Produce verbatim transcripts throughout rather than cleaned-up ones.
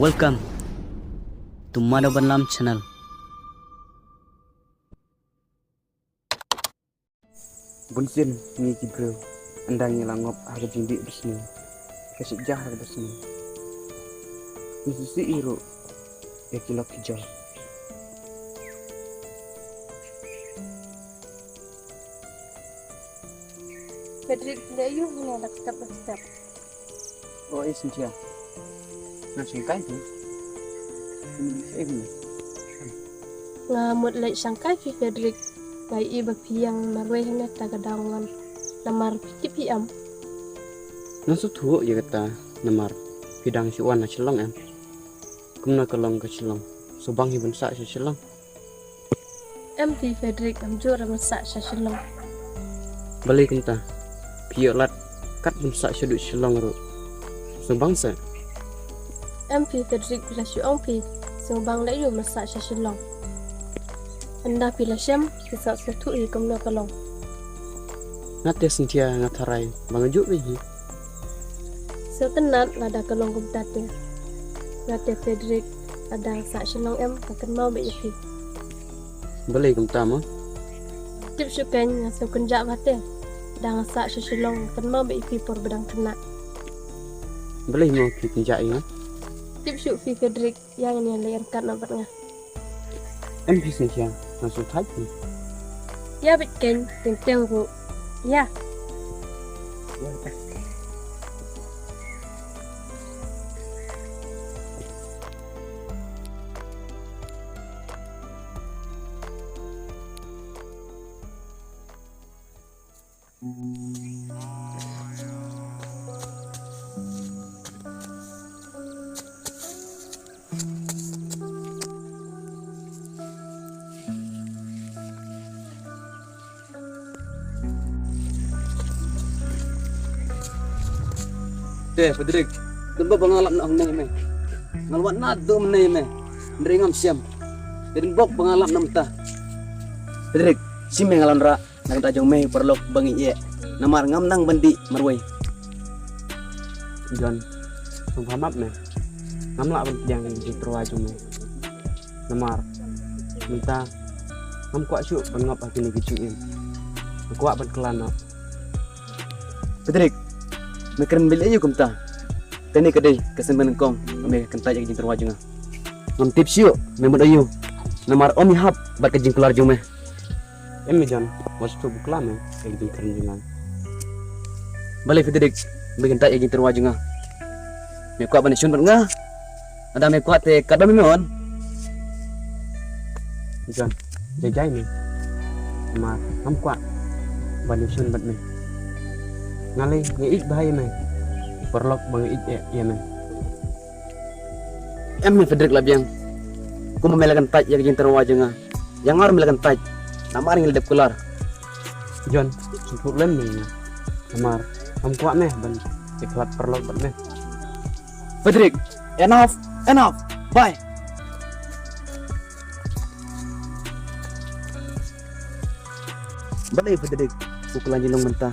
Welcome to Madhav Banlam channel. Bun sien ngi ki briew ynda ngi la ngop ha ka jingdih basniew, ka shet ja ha ka basniew. Ngi sngewsih ruh ïa ki lok ki jor. Frederick, leh aïu hangne lak step lak step? O, eh, Cynthia. Nga shangkai phi. Hmm, eh, hmm. Nga mut leit shangkai phi, Frederick. Nga ïohi ba phi ïeng marwei hangne ta ka daw ngan. Namar phi tip hi em? Nga sngewthuh ïa kata, namar phi dang shu wan na Shillong em. Kumno ka long ka Shillong? Sngewbang hi ban sah sha Shillong? Em phi, Frederick, ngam ju ïoh ban sah sha Shillong. Balei kumta? Phi ïoh lad kat ban sah shaduh Shillong ruh. Sngewbang seh. Em phi, Frederick, phi la shu ong phi sngewbang leh aïu ban sah sha Shillong. Ynda phi la shem, phi sa sngewthuh hi kumno ka long. Nga te Cynthia nga tharai ba nga juh beit hi. Sngewtynnat lada ka long kumta te. Nga te Frederick, lada sah Shillong em, nga kynmaw beit ïa phi. Balei kumta mo? Tip shuh kein, nga sngewkynjah bha te. Da nga sah sha Shillong, nga kynmaw beit ïa phi por ba dang khynnah. Balei mo phi kynjah ïa nga? Tip shuh phi, Frederick, ïa ngin ïa leit ryngkat noh bad nga. Em phi Cynthia, nga sngewthait phi. Ïa beit kein, teng teng ruh. Ïa. Te, Frederick, dang bok ba nga lap na ong nei me. Nga lap na dum nei me. Ndri ngam siam. Te dang bok ba nga lap na mynta. Frederick, shi me nga lap na ra. Na ka bynta jong me paralok ba ngi ïeh. Namar ngam nang ban dih marwei. John, sngewbha map me. Ngam lah ban pdiang ïa ka jingtyrwa jong me. Namar mynta ngam kwah shuh ban ngop ha kine ki jingim. Nga kwah ban kylla noh. Frederick, me kren beit aïu kumta? Kane ka dei ka symbai nyngkong ba me kyntait ïa ka jingtyrwa jong nga. Ngam tip shuh me mut aïu. Namar ym ïahap bad ka jingkular jong me. Em me John, wat shu bakla me ïa ka jingkren jong nga. Balei Frederick, me kyntait ïa ka jingtyrwa jong nga? Me kwah ban ïashun bad nga? Lada me kwah te katba me mon. John, jai jai me. Namar ngam kwah ban ïashun bad me. Nga lei nga ïeit bha ïa me. Paralok ba nga ïeit ïa, ïa me. Em me Frederick la biang. Kumba me la kyntait ïa ka jingtyrwa jong nga, ïa nga ruh me la kyntait. Namar ngi la dep kular. John, sngewthuh lem me ïa nga. Namar ngam kwah me ban ïakhlad paralok bad me. Frederick, enough, enough. Bye. Balei Frederick u kylla jinglong mynta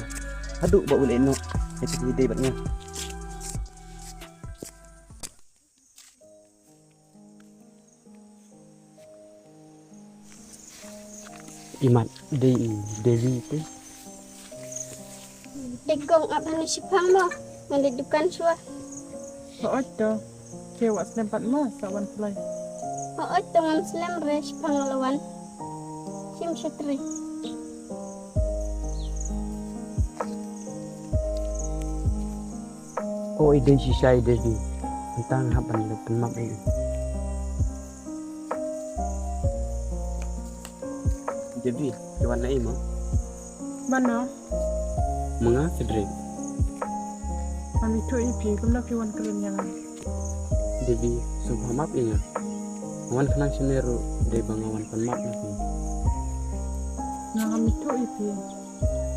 haduh ba u leh noh ïa kata ka ïadei bad nga? Imat dei i Devi te. Te kong, ap hangne shiphang mo, ngan leit dukan shuwa. Hooid to. Te wat slem pat mo, sa wan khlei. Hooid to, ngam slem re, shiphang la wan. Shim shatri. O i dei shisha i Devi. Mynta nga hap ban leit pynmap ïa i. Devi, phi wan na i mo? Mano? Ma nga Frederick. Ngam ithuh ïa phi, kumno phi wan kren ïa nga? Devi, sngewbha map ïa nga. Nga wan khnang shane ruh dei ba nga wan pynmap na phi. Nga ngam ithuh ïa phi.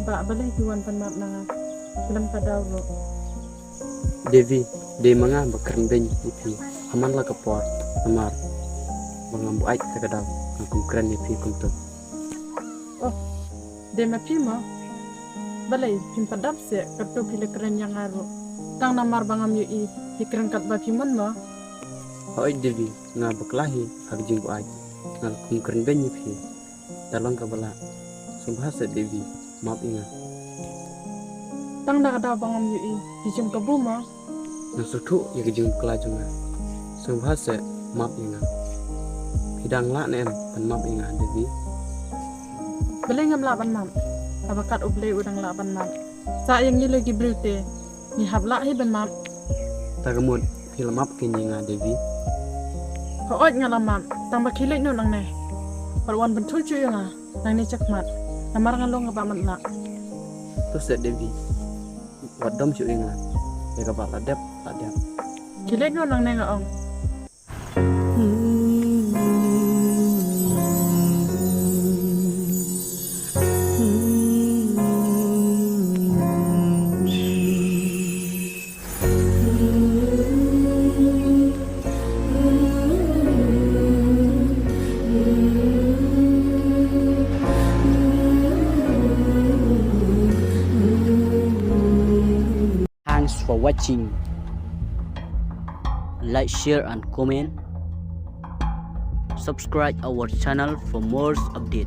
Bah, balei phi wan pynmap na nga khlem ka daw ruh? Devi, dei ma nga ba kren beiñ ïa phi ha man la ka por, namar ba ngam buaid ta ka daw, ngam kum kren ïa phi kumto. Oh, dei ma phi mo? Balei phim pat dap seh, katto phi la kren ïa nga ruh. Tang namar ba ngam ïohi phi kren katba phi mon mo. Hooid Devi, nga bakla hi ha ka jingbuaid. Nga la kum kren beiñ ïa phi. Da long kaba lah. Sngewbha seh Devi, map ïa nga. Tang da ka daw ba ngam ïohi, phi shim kabu mo? Nga sngewthuh ïa ka jingbakla jong nga. Sngewbha seh, map ïa nga. Phi dang lah ne em ban map ïa nga Devi? Balei ngam lah ban map? Haba kat U Blei u dang lah ban map. Sa ïa ngi lei ki briew te, ngi hap lah hi ban map. Ta ka mut phi la map keiñ ïa nga Devi? Hooid nga la map, tang ba khie leit noh nangne. Wat wan bynta shuh ïa nga nangne shakhmat, namar nga long kaba matlah. To seh Devi, wat dom shuh ïa nga. Ïa kaba la dep la dep. Khie leit noh nangne nga ong. Thanks for watching. Like, share and comment. Subscribe our channel for more update.